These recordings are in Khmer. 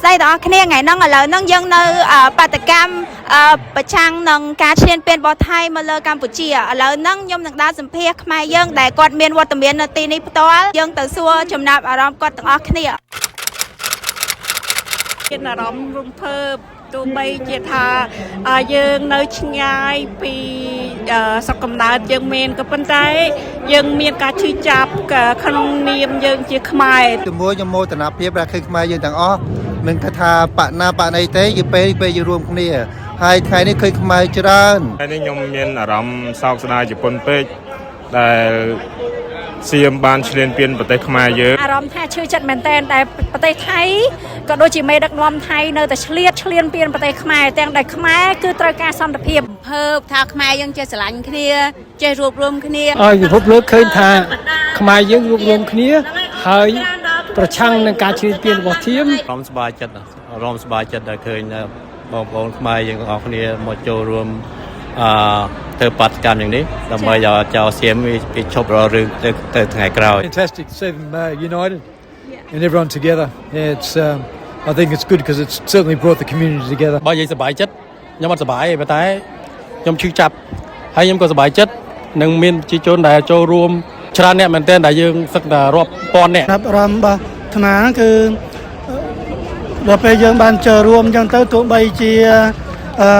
ស្ដីដល់អ្នកគ្នាថ្ងៃហ្នឹងឥឡូវហ្នឹងយើងនៅអឺបាតុកម្មអឺប្រឆាំងនឹងការឈ្លានពានរបស់ថៃមកលើកម្ពុជាឥឡូវហ្នឹងខ្ញុំនឹងដើរសម្ភាសខ្មែរយើងដែលគាត់មានវត្តមាននៅទីនេះផ្ទាល់យើងទៅសួរចំណាប់អារម្មណ៍គាត់ទាំងអស់គ្នា មានអារម្មណ៍រំភើបទោះបីជាថាយើងនៅឆ្ងាយពីស្រុកកំណើតយើងមានក៏ប៉ុន្តែយើងមានការឈឺចាប់ក្នុងនាមយើងជាខ្មែរ ជាមួយខ្ញុំមោទនភាពដែលឃើញខ្មែរយើងទាំងអស់មិនគិតថាបកណាបកណីទេគឺពេលពេលយើងរួមគ្នាហើយថ្ងៃនេះឃើញខ្មែរច្រើន ថ្ងៃនេះខ្ញុំមានអារម្មណ៍សោកស្ដាយជាពន់ពេកដែលសៀមបានឈ្លានពានប្រទេសខ្មែរយើង អារម្មណ៍ថាឈឺចិត្តមែនទែនដែលប្រទេសថៃក៏ដូចជាមេដឹកនាំថៃនៅតែឆ្លៀតឆ្លៀនពៀនប្រទេសខ្មែរទាំងដែលខ្មែរគឺត្រូវការសន្តិភាព ភើបថាខ្មែរយើងចេះស្រឡាញ់គ្នាចេះរួបរួមគ្នា ឲ្យពិភពលោកឃើញថាខ្មែរយើងរួបរวมគ្នាហើយប្រឆាំងនឹងការឈ្លានពានរបស់ធៀម អារម្មណ៍សប្បាយចិត្តណាស់អារម្មណ៍សប្បាយចិត្តដែលឃើញបងប្អូនខ្មែរយើងទាំងអស់គ្នាមកចូលរួមអឺធ្វើបាតុកម្មយ៉ាងនេះដើម្បីឲ្យចៅសៀមវាឈប់រករឿងទៅទៅថ្ងៃក្រោយ Fantastic to see them united and everyone together. Yeah, it's. I think it's good because it's certainly brought the community together. បើនិយាយសប្បាយចិត្តខ្ញុំអត់សប្បាយទេប៉ុន្តែខ្ញុំឈឺចាប់ហើយខ្ញុំក៏សប្បាយចិត្តនឹងមានប្រជាជនដែលចូលរួមច្រើនអ្នកមែនទែនដែលយើងសឹកតែរាប់ពាន់អ្នក ចាប់អារម្មណ៍របស់អាត្មាហ្នឹងគឺដល់ពេលយើងបានចូលរួមអញ្ចឹងទៅទោះបីជាអឺ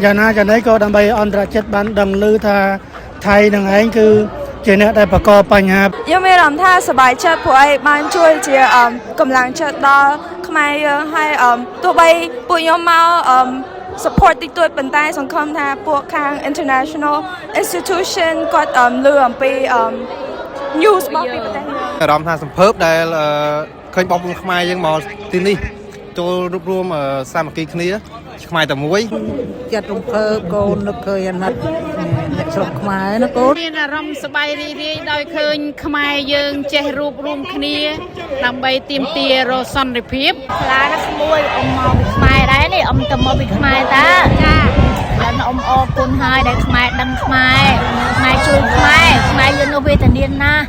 យ៉ាងណាយ៉ាងណីក៏ដើម្បីអន្តរជាតិបានដឹងឮថាថៃនឹងឯងគឺជាអ្នកដែលបង្កបញ្ហា យើងមានអារម្មណ៍ថាសប្បាយចិត្តព្រោះអីបានជួយជាអឺកម្លាំងចិត្តដល់ខ្មែរយើងហើយអឺទោះបីពួកខ្ញុំមកអឺ support តិចតួចប៉ុន្តែសង្ឃឹមថាពួកខាង international institution គាត់អឺលឺអំពីអឺ news របស់ពីប្រទេសយើង អារម្មណ៍ថាសំភើបដែលអឺឃើញបងប្អូនខ្មែរយើងមកទីនេះចូលរួបរวมអឺសាមគ្គីគ្នាខ្មែរតែមួយ ចិត្តរំភើបកូននឹកឃើញអាណិតអ្នកស្រុកខ្មែរណាកូន មានអារម្មណ៍សប្បាយរីករាយដោយឃើញខ្មែរយើងចេះរួបរួមគ្នា ដើម្បីទាមទាររកសន្តិភាព ខ្លាណាក្មួយអ៊ំមកពីខ្មែរដែរនេះអ៊ំទៅមកពីខ្មែរតាចាឡើងអ៊ំអរគុណហើយដែលខ្មែរដឹងខ្មែរខ្មែរជួយខ្មែរខ្មែរយើងនៅវេទនាណាស់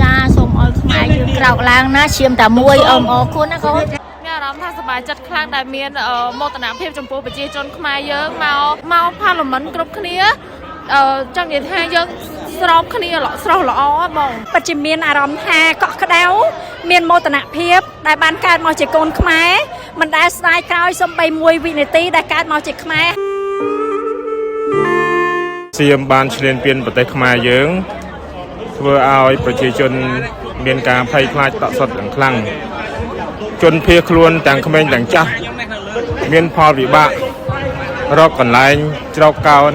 ចាសូមឲ្យខ្មែរយើងក្រោកឡើងណាឈាមតែមួយអ៊ំអរគុណណាកូន មានអារម្មណ៍ថាសប្បាយចិត្តខ្លាំងដែលមានមោទនភាពចំពោះប្រជាជនខ្មែរយើងមកមកផាឡមិនគ្រប់គ្នាអឺចង់និយាយថាយើងស្របគ្នាស្រស់ល្អបង ពិតជាមានអារម្មណ៍ថាកក់ក្ដៅមានមោទនភាពដែលបានកើតមកជាកូនខ្មែរមិនដែលស្ដាយក្រោយសំបីមួយវិនាទីដែលកើតមកជាខ្មែរ សៀមបានឈ្លានពានប្រទេសខ្មែរយើងធ្វើឲ្យប្រជាជនមានការភ័យខ្លាចតក់ស្លុតយ៉ាងខ្លាំងជនភៀសខ្លួនទាំងក្មេងទាំងចាស់មានផលវិបាករកកន្លែងជ្រកកោន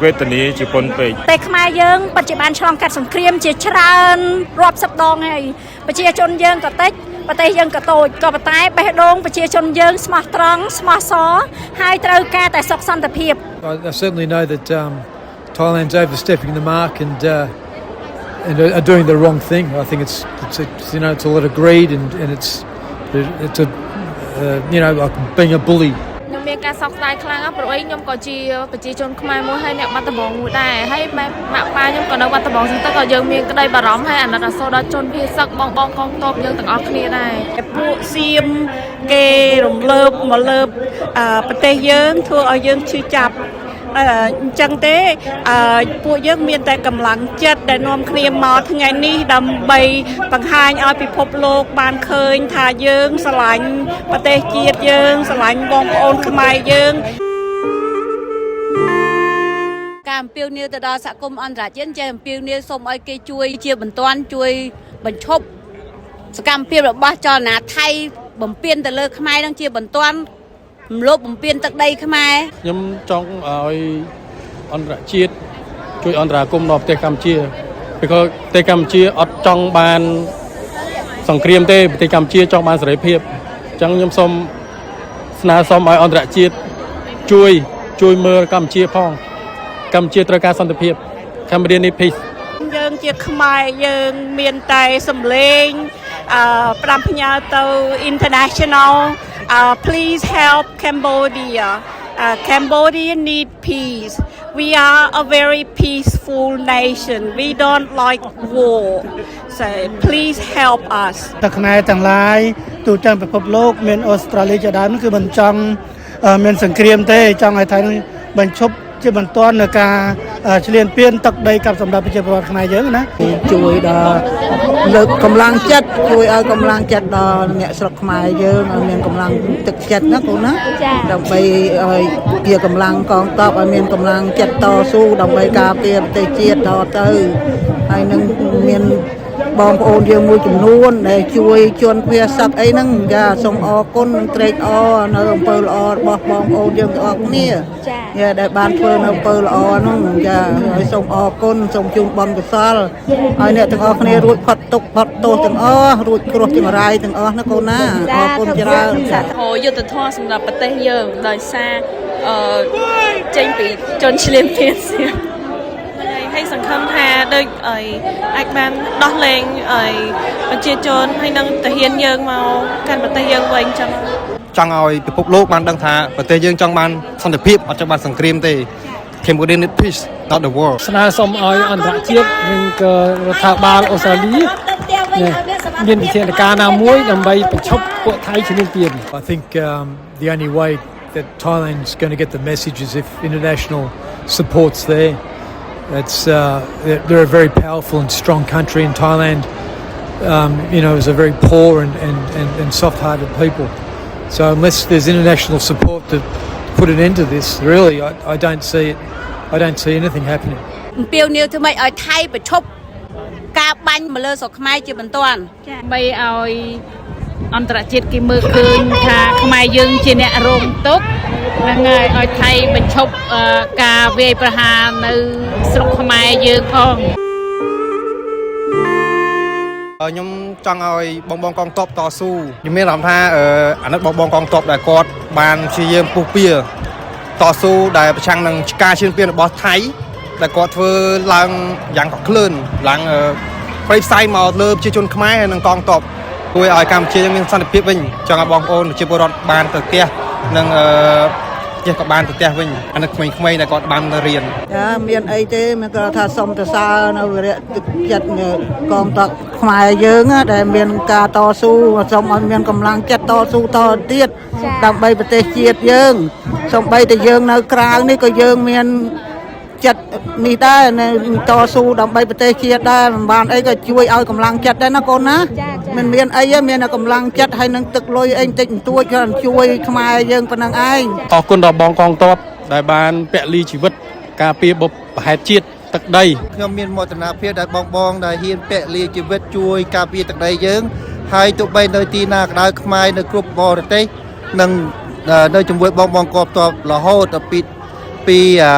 វេទនាជាពន់ពេក តែខ្មែរយើងពិតជាបានឆ្លងកាត់សង្គ្រាមជាច្រើនរាប់សិបដងហើយប្រជាជនយើងក៏តិចប្រទេសយើងក៏តូចក៏ប៉ុន្តែបេះដូងប្រជាជនយើងស្មោះត្រង់ស្មោះសរហើយត្រូវការតែសុខសន្តិភាព I certainly know that Thailand's overstepping the mark and are doing the wrong thing. I think it's a lot of greed and it's a like being a bully. ខ្ញុំមានការសោកស្ដាយខ្លាំងណាស់ព្រោះអីខ្ញុំក៏ជាប្រជាជនខ្មែរមួយហើយអ្នកបាត់ដំបងមួយដែរហើយម៉ែម៉ាក់ប៉ាខ្ញុំក៏នៅបាត់ដំបងចឹងទៅក៏យើងមានក្តីបារម្ភហើយអាណិតអាសូរដល់ជនភៀសសឹកបងបងកងទ័ពយើងទាំងអស់គ្នាដែរ ពួកសៀមគេរំលើបមកលើបប្រទេសយើងធ្វើឲ្យយើងឈឺចាប់អញ្ចឹងទេពួកយើងមានតែកម្លាំងចិត្តដែលនាំគ្នាមកថ្ងៃនេះដើម្បីបង្ហាញឲ្យពិភពលោកបានឃើញថាយើងស្រឡាញ់ប្រទេសជាតិយើងស្រឡាញ់បងប្អូនខ្មែរយើង ការអំពាវនាវទៅដល់សហគមន៍អន្តរជាតិចេះអំពាវនាវសូមឲ្យគេជួយជាបន្ទាន់ជួយបញ្ឈប់សកម្មភាពរបស់ចលនាថៃបំពេញទៅលើខ្មែរនឹងជាបន្ទាន់រំលោភបំពេញទឹកដីខ្មែរ ខ្ញុំចង់ឲ្យអន្តរជាតិជួយអន្តរាគមន៍ដល់ប្រទេសកម្ពុជាពីព្រោះប្រទេសកម្ពុជាអត់ចង់បានសង្គ្រាមទេប្រទេសកម្ពុជាចង់បានសេរីភាពអញ្ចឹងខ្ញុំសូមស្នើសុំឲ្យអន្តរជាតិជួយជួយមើលកម្ពុជាផងកម្ពុជាត្រូវការសន្តិភាព Cambodia need peace. យើងជាខ្មែរយើងមានតែសម្លេងអឺផ្ដាំផ្ញើទៅ international please help Cambodia. Cambodia need peace. We are a very peaceful nation. We don't like war. So please help us. តែខ្មែរទាំងឡាយទូទាំងពិភពលោកមានអូស្ត្រាលីជាដើមនោះគឺមិនចង់អឺមានសង្គ្រាមទេចង់ឲ្យថៃនឹងបញ្ឈប់ជាបន្ទាន់នៅការអឺឈ្លានពានទឹកដីកັບសម្រាប់ប្រជាពលរដ្ឋខ្មែរយើងណា ជួយដល់លើកកម្លាំងចិត្តជួយឲ្យកម្លាំងចិត្តដល់អ្នកស្រុកខ្មែរយើងឲ្យមានកម្លាំងទឹកចិត្តណាកូនណាដើម្បីឲ្យជាកម្លាំងកងទ័ពឲ្យមានកម្លាំងចិត្តតស៊ូដើម្បីការពារប្រទេសជាតិតទៅហើយនឹងមានបងប្អូនយើងមួយចំនួនដែលជួយជនភៀសសឹកអីហ្នឹងចាសូមអរគុណនិងត្រេកអរនៅអំពើល្អរបស់បងប្អូនយើងទាំងអស់គ្នាចាដែលបានធ្វើនៅអំពើល្អហ្នឹងចាហើយសូមអរគុណសូមជូនបុណ្យកុសលឲ្យអ្នកទាំងអស់គ្នារួចផុតទុក្ខផុតទោសទាំងអស់រួចគ្រោះចង្រៃទាំងអស់ណាកូនណាអរគុណច្រើន ហូយុទ្ធធម៌សម្រាប់ប្រទេសយើងដោយសារអឺចេញពីជនឈ្លានពានសៀម ហើយសង្ឃឹមថាដូចអីអាចបានដោះលែងអីប្រជាជនហើយនឹងទាហានយើងមកកាន់ប្រទេសយើងវិញចឹង ចង់ឲ្យពិភពលោកបានដឹងថាប្រទេសយើងចង់បានសន្តិភាពអត់ចង់បានសង្គ្រាមទេ Cambodia need peace, not the war. ស្នើសុំឲ្យអន្តរជាតិនិងក៏រដ្ឋាភិបាលអូស្ត្រាលីមានវិធានការណាមួយដើម្បីបញ្ឈប់ពួកថៃឈ្លានពាន I think the only way that Thailand's going to get the message is if international support's there. They're a very powerful and strong country, and Thailand is a very poor and soft-hearted people. So unless there's international support to put an end to this, really, I don't see it. I don't see anything happening. អំពាវនាវធ្វើម៉េចឲ្យថៃបញ្ឈប់ការបាញ់មកលើស្រុកខ្មែរជាបន្ទាន់ ដើម្បីឲ្យអន្តរជាតិគេមើលឃើញថាខ្មែរយើងជាអ្នករងទុក្ខហ្នឹងហើយឲ្យថៃបញ្ឈប់អឺការវាយប្រហារនៅស្រុកខ្មែរយើងផង ខ្ញុំចង់ឲ្យបងបងកងទ័ពតស៊ូខ្ញុំមានអារម្មណ៍ថាអឺអាណិតបងបងកងទ័ពដែលគាត់បានព្យាយាមពុះពារតស៊ូដែលប្រឆាំងនឹងការឈ្លានពានរបស់ថៃដែលគាត់ធ្វើឡើងយ៉ាងកក្លឿនឡើងអឺព្រៃផ្សៃមកលើប្រជាជនខ្មែរហើយនិងកងទ័ពជួយឲ្យកម្ពុជាយើងមានសន្តិភាពវិញចង់ឲ្យបងប្អូនប្រជាពលរដ្ឋបានទៅផ្ទះនិងអឺផ្ទះក៏បានទៅផ្ទះវិញអានេះក្មេងៗដែលគាត់បានទៅរៀន ចាមានអីទេមានគាត់ថាសុំទៅសើនៅវីរៈទឹកចិត្តកងទ័ពខ្មែរយើងណាដែលមានការតស៊ូសូមឲ្យមានកម្លាំងចិត្តតស៊ូតទៀតដើម្បីប្រទេសជាតិយើងសូម្បីតែយើងនៅក្រៅនេះក៏យើងមានចិត្តនេះដែរនៅតស៊ូដើម្បីប្រទេសជាតិដែរមិនបានអីក៏ជួយឲ្យកម្លាំងចិត្តដែរណាកូនណាមិនមានអីទេមានតែកម្លាំងចិត្តហើយនឹងទឹកលុយអីបន្តិចបន្តួចគ្រាន់ជួយខ្មែរយើងប៉ុណ្ណឹងឯង អរគុណដល់បងកងទ័ពដែលបានពលីជីវិតការពារបុព្វហេតុជាតិទឹកដី ខ្ញុំមានមោទនភាពដែលបងបងដែលហ៊ានពលីជីវិតជួយការពារទឹកដីយើង ហើយទោះបីនៅទីណាក៏ដោយខ្មែរនៅគ្រប់បរទេសនិងនៅជាមួយបងបងកបតបរហូតដល់ពីពីអឺ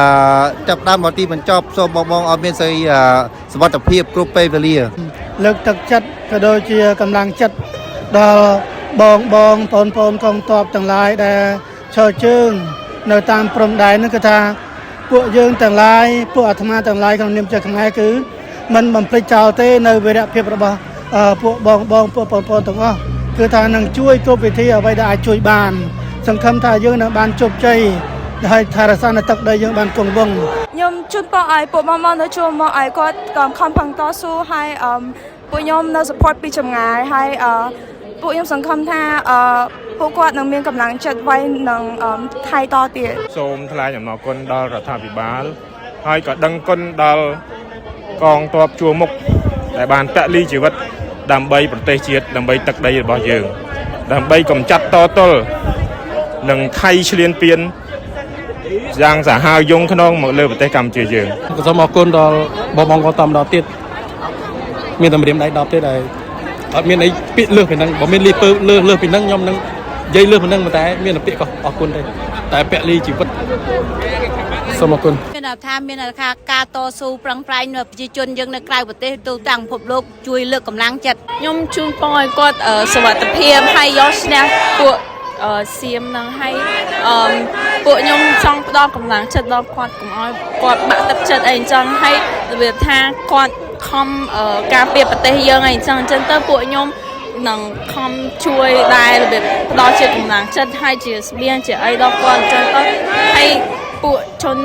ចាប់ដើមដល់ទីបញ្ចប់សូមបងបងឲ្យមានសេរីសុវត្ថិភាពគ្រប់ពេលវេលា លើកទឹកចិត្តក៏ដូចជាកម្លាំងចិត្តដល់បងបងបងប្អូនកងទ័ពទាំងឡាយដែលឈរជើងនៅតាមព្រំដែននោះគឺថាពួកយើងទាំងឡាយពួកអាត្មាទាំងឡាយក្នុងនាមជាខ្មែរគឺមិនបំភ្លេចចោលទេនៅវីរភាពរបស់អឺពួកបងបងពួកបងប្អូនទាំងអស់គឺថានឹងជួយគ្រប់វិធីអ្វីដែលអាចជួយបាន សង្ឃឹមថាយើងនឹងបានជោគជ័យហើយថែរក្សានៅទឹកដីយើងបានគង់វង្ស ខ្ញុំជូនពរឲ្យពួកបងៗនៅជួរមកឲ្យគាត់ក៏ខំប្រឹងតស៊ូហើយអឺពួកខ្ញុំនៅ support ពីចម្ងាយហើយអឺពួកខ្ញុំសង្ឃឹមថាអឺពួកគាត់នឹងមានកម្លាំងចិត្តໄວនឹងអឺថៃតទៀត សូមថ្លែងអំណរគុណដល់រដ្ឋាភិបាល ហើយក៏ដឹងគុណដល់កងទ័ពជួរមុខដែលបានពលីជីវិតដើម្បីប្រទេសជាតិដើម្បីទឹកដីរបស់យើង ដើម្បីកម្ចាត់តទល់នឹងថៃឈ្លានពានយ៉ាងសាហាវយង់ក្នុងមកលើប្រទេសកម្ពុជាយើង ក៏សូមអរគុណដល់បងបងកងទ័ពម្ដងទៀតមានតែម្រាមដៃ10ទេដែលអត់មានអីពាក្យលើសពីហ្នឹងបើមានលីពើលើសលើសពីហ្នឹងខ្ញុំនឹងនិយាយលើសពីហ្នឹងប៉ុន្តែមានតែពាក្យក៏អរគុណទេតែពលីជីវិតសូមអរគុណ មានន័យថាមានន័យថាការតស៊ូប្រឹងប្រែងនៅប្រជាជនយើងនៅក្រៅប្រទេសទូទាំងពិភពលោកជួយលើកកម្លាំងចិត្ត ខ្ញុំជូនពរឲ្យគាត់អឺសុវត្ថិភាពហើយយកឈ្នះពួកអឺសៀមនឹងហើយអឺពួកខ្ញុំចង់ផ្ដល់កម្លាំងចិត្តដល់គាត់កុំឲ្យគាត់បាក់ទឹកចិត្តអីអញ្ចឹងហើយរបៀបថាគាត់ខំអឺការពារប្រទេសយើងអីអញ្ចឹងអញ្ចឹងទៅពួកខ្ញុំនឹងខំជួយដែររបៀបផ្ដល់ជាកម្លាំងចិត្តហើយជាស្បៀងជាអីដល់គាត់អញ្ចឹងទៅហើយ ពួកជន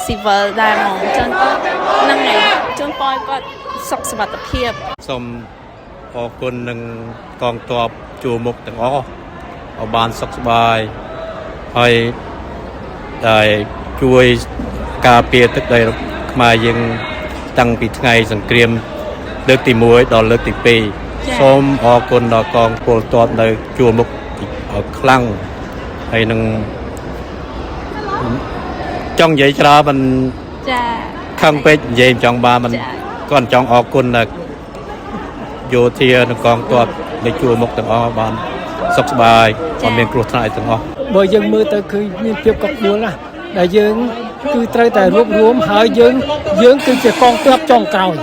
ស៊ីវិលដែរហ្មងអញ្ចឹងទៅហ្នឹងហើយជូនពរឲ្យគាត់សុខសុវត្ថិភាព សូមអរគុណនឹងកងទ័ពជួរមុខទាំងអស់ឲ្យបានសុខសប្បាយហើយដែលជួយការពារទឹកដីខ្មែរយើងតាំងពីថ្ងៃសង្គ្រាមលើកទី1ដល់លើកទី2សូមអរគុណដល់កងពលទ័ពនៅជួរមុខឲ្យខ្លាំងហើយនឹងចង់និយាយច្រើនមិន ចា ខឹងពេកនិយាយមិនចង់បានមិនគាត់ចង់អរគុណដល់យោធានិងកងទ័ពនៅជួរមុខទាំងអស់បានសុខសប្បាយអត់មានគ្រោះថ្នាក់អីទាំងអស់ បើយើងមើលទៅឃើញមានភាពកក់ដួលណាស់ដែលយើងគឺត្រូវតែរួបរួមហើយយើងយើងគឺជាកងទ័ពចុងក្រោយ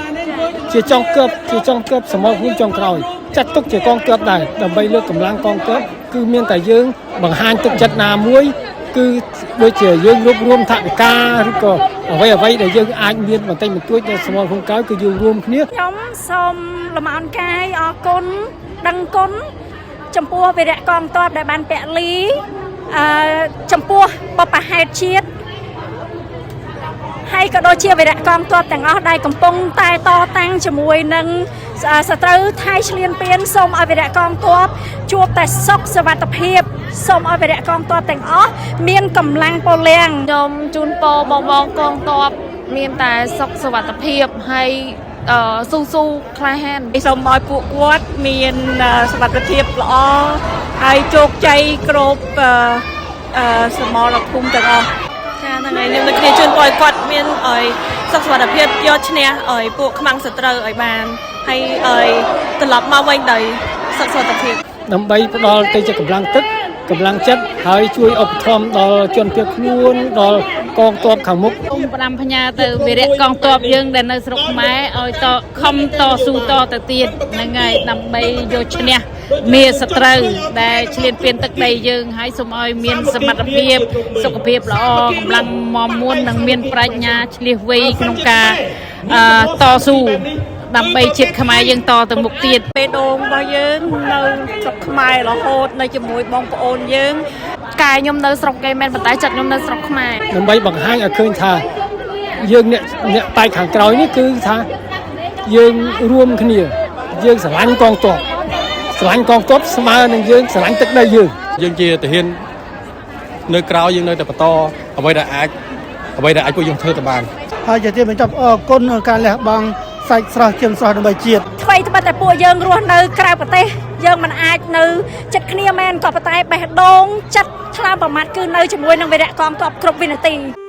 ជាចុងទ័ពជាចុងទ័ពសមរភូមិចុងក្រោយចាត់ទុកជាកងទ័ពដែរដើម្បីលើកកម្លាំងកងទ័ពគឺមានតែយើងបង្ហាញទឹកចិត្តណាមួយគឺដូចជាយើងរួបរួមថវិកាឬក៏អ្វីអ្វីដែលយើងអាចមានបន្តិចបន្តួចនៅសមរភូមិក្រោយគឺយើងរួមគ្នា ខ្ញុំសូមលំអរកាយអរគុណដឹងគុណចំពោះវីរៈកងទ័ពដែលបានពលីអឺចំពោះបបហេតុជាតិហើយក៏ដូចជាវីរៈកងទ័ពទាំងអស់ដែលកំពុងតែតតាំងជាមួយនឹងសត្រូវថៃឈ្លានពានសូមឲ្យវីរៈកងទ័ពជួបតែសុខសុវត្ថិភាពសូមឲ្យវីរៈកងទ័ពទាំងអស់មានកម្លាំងពលំ ខ្ញុំជូនពរបងបងកងទ័ពមានតែសុខសុវត្ថិភាពហើយស៊ូស៊ូក្លាហាន សូមឲ្យពួកគាត់មានសុវត្ថិភាពល្អហើយជោគជ័យគ្រប់សមរភូមិទាំងអស់ ចាហ្នឹងហើយខ្ញុំដូចគ្នាជូនពរឲ្យគាត់មានឲ្យសុខសុវត្ថិភាពយកឈ្នះឲ្យពួកខ្មាំងសត្រូវឲ្យបានហើយឲ្យត្រឡប់មកវិញដោយសុខសុវត្ថិភាព ដើម្បីផ្ដល់ទៅជាកម្លាំងទឹកកម្លាំងចិត្តហើយជួយឧបត្ថម្ភដល់ជនភៀសខ្លួនដល់កងទ័ពខាងមុខ សូមផ្ដាំផ្ញើទៅវីរៈកងទ័ពយើងដែលនៅស្រុកខ្មែរឲ្យតខំតស៊ូតទៅទៀតហ្នឹងហើយដើម្បីយកឈ្នះមាសត្រូវដែលឈ្លានពានទឹកដីយើងហើយសូមឲ្យមានសមត្ថភាពសុខភាពល្អកម្លាំងមាំមួននិងមានប្រាជ្ញាឆ្លៀសវៃក្នុងការតស៊ូដើម្បីជាតិខ្មែរយើងតទៅមុខទៀត បេះដូងរបស់យើងនៅស្រុកខ្មែររហូតនៅជាមួយបងប្អូនយើង កាយខ្ញុំនៅស្រុកគេមែនប៉ុន្តែចិត្តខ្ញុំនៅស្រុកខ្មែរ ដើម្បីបង្ហាញឲ្យឃើញថាយើងអ្នកអ្នកបែកខាងក្រោយនេះគឺថាយើងរួមគ្នាយើងស្រឡាញ់កងទ័ពស្រឡាញ់កងទ័ពស្មើនឹងយើងស្រឡាញ់ទឹកដីយើង យើងជាទាហាននៅក្រោយយើងនៅតែបន្តអ្វីដែលអាចអ្វីដែលអាចពួកយើងធ្វើទៅបាន ហើយជាទីបញ្ចប់អរគុណការលះបង់សាច់ស្រស់ឈាមស្រស់ដើម្បីជាតិ អ្វីត្បិតតែពួកយើងរស់នៅក្រៅប្រទេសយើងមិនអាចនៅចិត្តគ្នាមែនក៏ប៉ុន្តែបេះដូងចិត្តថ្លើមប្រមាត់គឺនៅជាមួយនឹងវីរៈកងទ័ពគ្រប់វិនាទី។